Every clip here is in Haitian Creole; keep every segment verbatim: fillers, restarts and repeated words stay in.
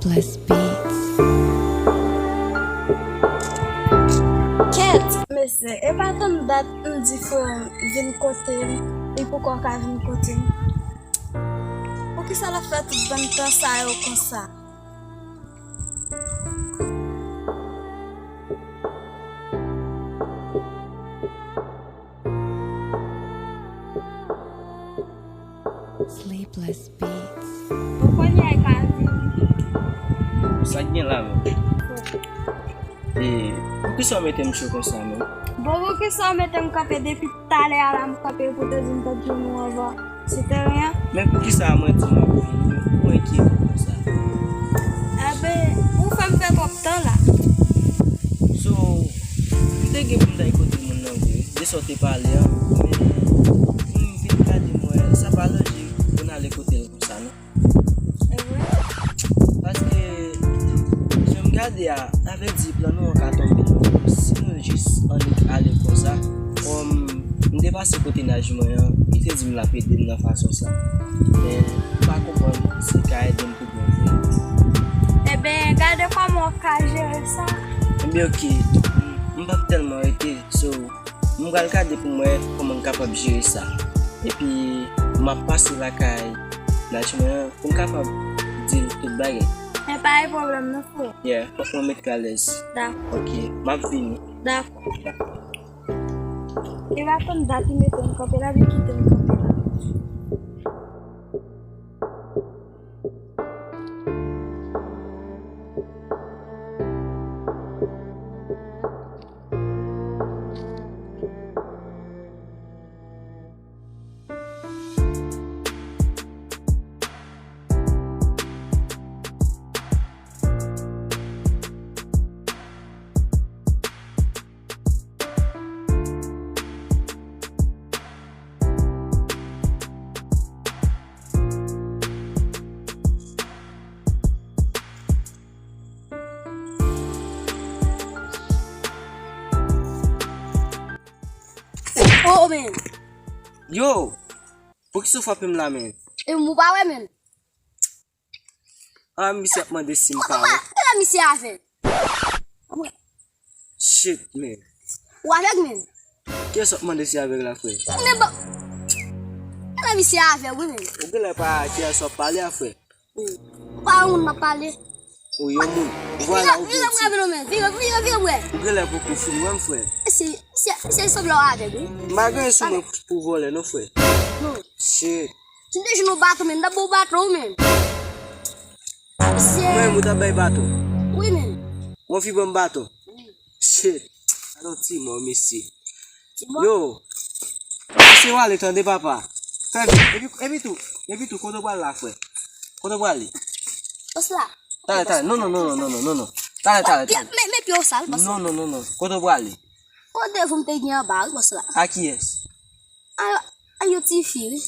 Bless Beats. Kèt, mesye, e pa tann dat m di frè m vin kote m, li poko ka vin kote m. Poukisa l ap fè tout bann tan sa yo konsa? Sleepless Beats. Bon, kounye a e ka vini. Sa k gen la menm? E, poukisa w mete m cho konsa menm? Bon, poukisa w mete m kanpe depi talè a la, m kanpe pou te di m pa t jwenn ou anvan? Se te ryen. Men poukisa mwen di m ap vini, ou enkyete konsa? Enben, ou fè m fè twòp tan la. So, m te gen pou m t al kote moun nan vre, de sa w te pale an, men pou m vin gade m wè, sa pa lojik pou n ale kote l konsa, non. E vre? Paske, jan m gade a, sa vle di plan nou an ka tonbe. Si nou jis annik ale konsa, kòm m te pase kote naj mwen an, li te di m l ap ede m nan fason sa. Men, m pa konprann si l ka ede m toubyen vre. Enben, gade kòman w ka jere sa. Enben, oke, m, m p ap tèlman rete, so, m pral gade pou m wè kòman m kapab jere sa. Epi, m ap pase lakay naj mwen an pou m kapab di l tout bagay. Men pa gen pwoblèm non, frè. Yeah, fòk mwen mete l alèz. Dakò. Oke, m ap vini. Dakò. E pa tann dat li mete m kanpe la, li kite m kanpe la. Oh, man. Yo, poukisa w frape m la, men? E m ou pa wè, men. Ah, misye ap mande si m pa wè. Kòman misye avèg? Shit, man. Ou avèg, men? Kiyès w ap mande si avèg la, frè? Men bon. Kòman misye avèg, wi, men? Ou genlè pa kiyès w ap pale a, frè? Ou pa yon moun m ap pale. Ou yon moun. Vwala, ou byen di. Vire, vire, vire, vire, vire, vire. Ou genlè poko fin wè m, frè. Se, se, se sanble w avèg, wi. M pa gen sou mwen pou vòlè, non, frè. Non. Shit. Si m te jwenn yon baton, men, m t ap ba w baton, wi, men. Mwen, ou t ap bay baton? Wi, men. Ou anvi ban m baton? Shit. Gade yon ti mò, mesye. Ti mò? Yo. Mesye, w ale, tande, papa. Fè vit. Epi, epi tou, epi tou, kote w pral la, frè? Kote w prale? Bòs la. Talè, talè. Non, non, non, non, non, non, non, non. Talè, talè, talè. Men, men pye w sal, bòs la. Non, non, non, non. Kote w prale? Randevou m te gen anba, wi, bòs la. A kiyès? A, a yon tifi, wi.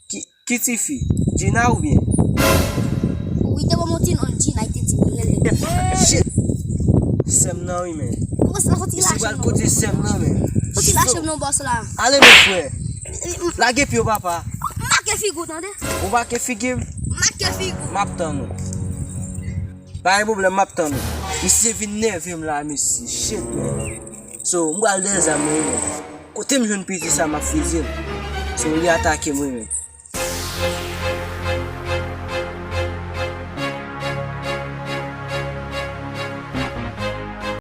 Ki, ki tifi? Gina oubyen? Wi, te ban m yon ti non Gina, li te di m li rele. Shit! Sè m nan, wi, men. Bòs la, fò ti lache m non. Misye pral pote sè m nan, men. Fò ti lache m non, bòs la. Ale, men, frè. Lage pye w, papa. Make figi w, tande? Ou make figi m? Make figi w. M ap tann ou. Pa gen pwoblèm, m ap tann ou. Misye vin nève m la, mesye. Shit, man. So, m pral dèyè zam mwen, wi, men. Kote m jwenn piti sa, m ap fizi l. So, li atake m, wi, men.